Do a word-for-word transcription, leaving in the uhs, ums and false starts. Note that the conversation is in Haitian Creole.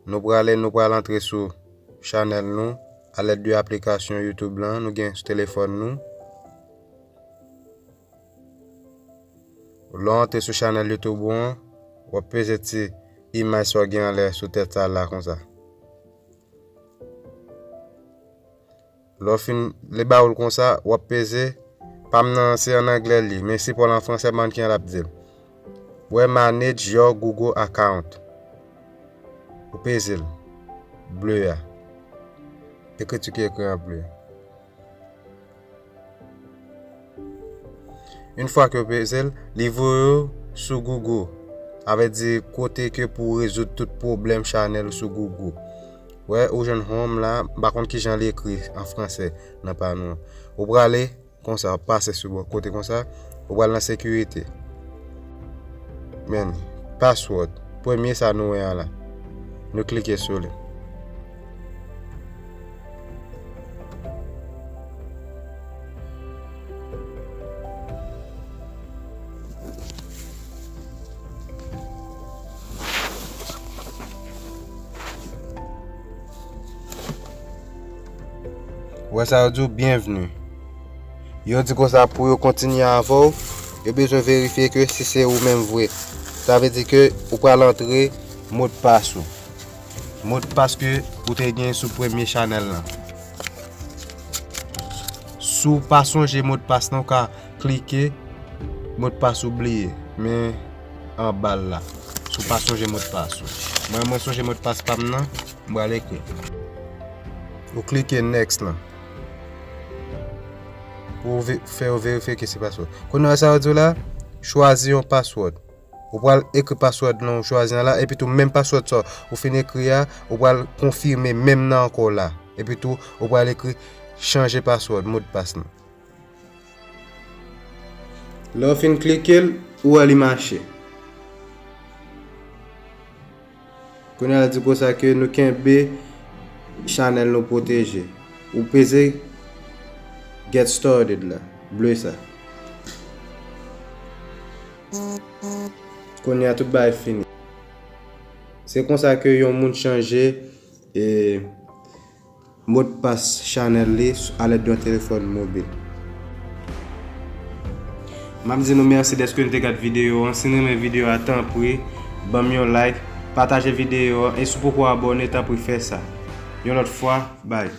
Nou prale, nou pral antre sou chanèl nou alèd de aplikasyon YouTube lan nou gen sou telefòn nou. Lè w antre sou chanèl YouTube ou an, w ap peze ti imaj sa w gen anlè sou tèt sa la konsa. Lè w fin li ba ou l konsa, w ap peze. Pa m nan se an anglè li, men si pa w l an fransè, m ap ki jan l ap di l. Wè, manage your Google account. Ou peze l. Ble a. Ekriti ki ekri an ble. Yon fwa ke w peze l, li voye w sou Google. Sa vle di kote ke pou w rezoud tout pwoblèm chanèl sou Google. Wè, ou jwenn home la, m pa konn ki jan li ekri an fransè nan pa nou an. Ou prale konsa, w ap pase sou bò kote konsa, ou pral nan sekirite. Men, password, premye sa nou wè a la. Nou klike sou li. Ou wè sa yo di w, byenvni. Yo di konsa pou yo kontinye avè w, yo bezwen verifye ke si se ou menm vre. Sa vle di ke ou pral antre modpas ou. Modpas ke ou te gen sou premye chanèl lan. Si w pa sonje modpas lan, ou ka klike modpas ou bliye, men anba l la. Si w pa sonje modpas ou. Mwen, mwen sonje modpas pa m nan, m pral ekri. Ou klike next lan. Pou ve- fè yo verifye ke se password. Kounye a sa yo di w la, chwazi yon password. Ou pral ekri password lan ou chwazi an la, epi tou menm password sa ou fin ekri a, ou pral konfime menm nan ankò la. Epi tou, ou pral ekri chanje password, modpas lan. Lè w fin klike l, ou wè li mache. Kounye a l di konsa ke nou kenbe chanèl nou pwoteje. Ou peze get started la, ble sa. Kounye a tout bagay fini. Se konsa ke yon moun chanje e modpas chanèl li alèd yon telefòn mobil. M ap di nou mèsi dèske nou te gad videyo an. Si n renmen videyo a, tanpri, ban m yon like, pataje videyo a, e si w poko abòne, tanpri fè sa. Yon lòt fwa, bye.